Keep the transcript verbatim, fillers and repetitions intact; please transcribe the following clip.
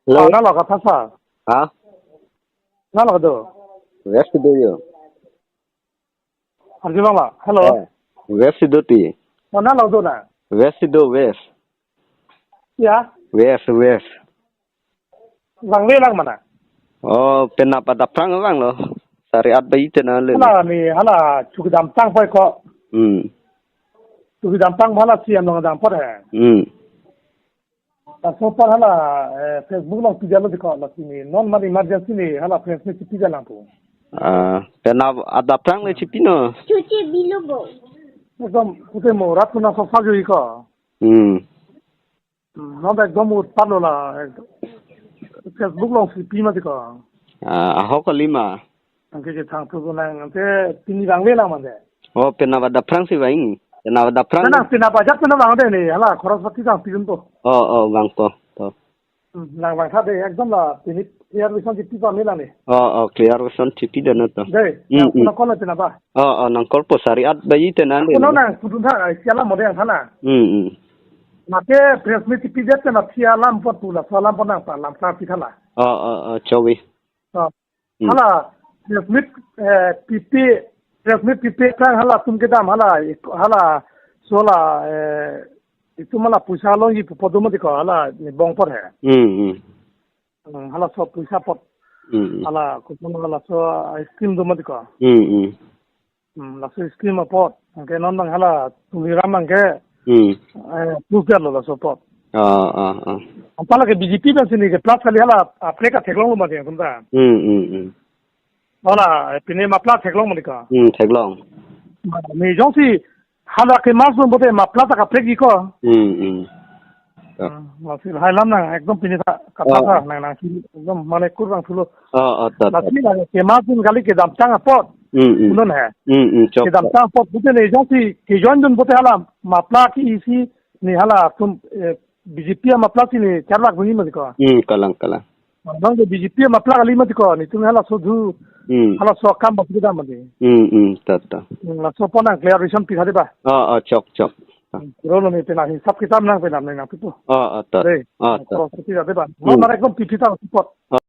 Hello. Ah, nalo kathasa. Ha? Nalo do. West do yo. Arjulong la. Hello. Eh, West do ti. Oh, nalo do na. West do, West. Ya. West, West. Vangve lang mana? Oh, penap adapprang vanglo. Sari at bayi tena le. Hala ni, hala chukidam tang pai ko. Hmm. Chukidam tang bhala si amlong dam pot he. Hmm. Laso apot hala, eh, Facebook along pidetlo dei ko, lasi ni non mar emergency ni hala press meet pidetlang pu. Ah, penap adapprang le chipi non. Chuche bilu bo. Ekdom pute mo rat kuna sok sak jui ko. Hmm. Hmm, non ekdom utpat lo la, ekdom. Facebook along si pi ma dei ko. Ah, ahok kali ma. Anke ke thang thu nang, ante pini vangve lang mande. Oh, penap adapprang si vang. Penap adapprang. Nang penap ajat penap vangve ni, hala, khoros pati tang pidun po. Oh, oh, vangpo. To. Hmm, nang vangtha dei, ekdom la, pini clear vision chipi pame lang ni. Oh, oh, clear vision chipi dei na to. Dei, Hmm, nang hmm. Kuna kola penap ba. Oh, oh, nang call po sari at bayi tena le. Kuna nang pudun tha, ai, siala mode ang tha na. Hmm, hmm. Mate press meet chipidet tena phi alam pot pu laso alam pot nang pa alam sa pi tha la. Oh, oh, oh, chowi. Oh. Hmm. Hala, press meet, eh, pipi, press meet pipi tang hala tum kedam hala, ik-, hala, so la, eh, itum hala puisa longji pu podo ma dei ko hala ni bong pot he. Hmm, hmm. Hmm, hala so puisa pot. Hmm, hmm. Hala, kupon hala so, eh, scheme do ma dei ko. Hmm, hmm. Hmm, laso scheme apot. Anke non bang hala Tuliram anke, Hmm. eh, proof lo laso apot. Ah, ah, ah. Anpala ke B J P bang si ni ke plus kali hala, ah, play ka theklong lo ma dei, kunta. Hmm, hmm, hmm. Hala, eh, pine mapla theklong ma dei ko. Hmm, theklong. Ma, ni jongsi hala ke mas dun pote mapla ta kaprek ji ko. Hmm, hmm. Ya. Hmm, lasi lahai lam nang, ekdom pini tha, kata Oh. tha, nang, nang, si, ekdom mane kurang thulo. Oh, oh, ta, ta. Lasi nang, ke mas dun kali kedam tang apot. Hmm, hmm. Punon he. Hmm, hmm, chok, Kedam chok. tang apot, pote ni jongsi, ke join dun pote hala, mapla ke isi, ni hala, tum, eh, B J P mapla si ni, char lakh bini ma dei ko. Hmm, kalang, kalang. Bang ke B J P mapla kali ma dei ko, netum hala so du, Hmm. hala so kam ba pidam ma dei. Hmm, hmm, ta, ta. Hmm, laso apot nang clear vision pi tha dei ba. Ah, ah, chok, chok. Ah. Hmm, rolo ni penap hisap kitab nang penap nang pi pu. Ah, ah, ta. Dei. Ah, ta. Cross pi tha dei ba. Hmm. Mar mar ekdom pi pi tha support. Ah.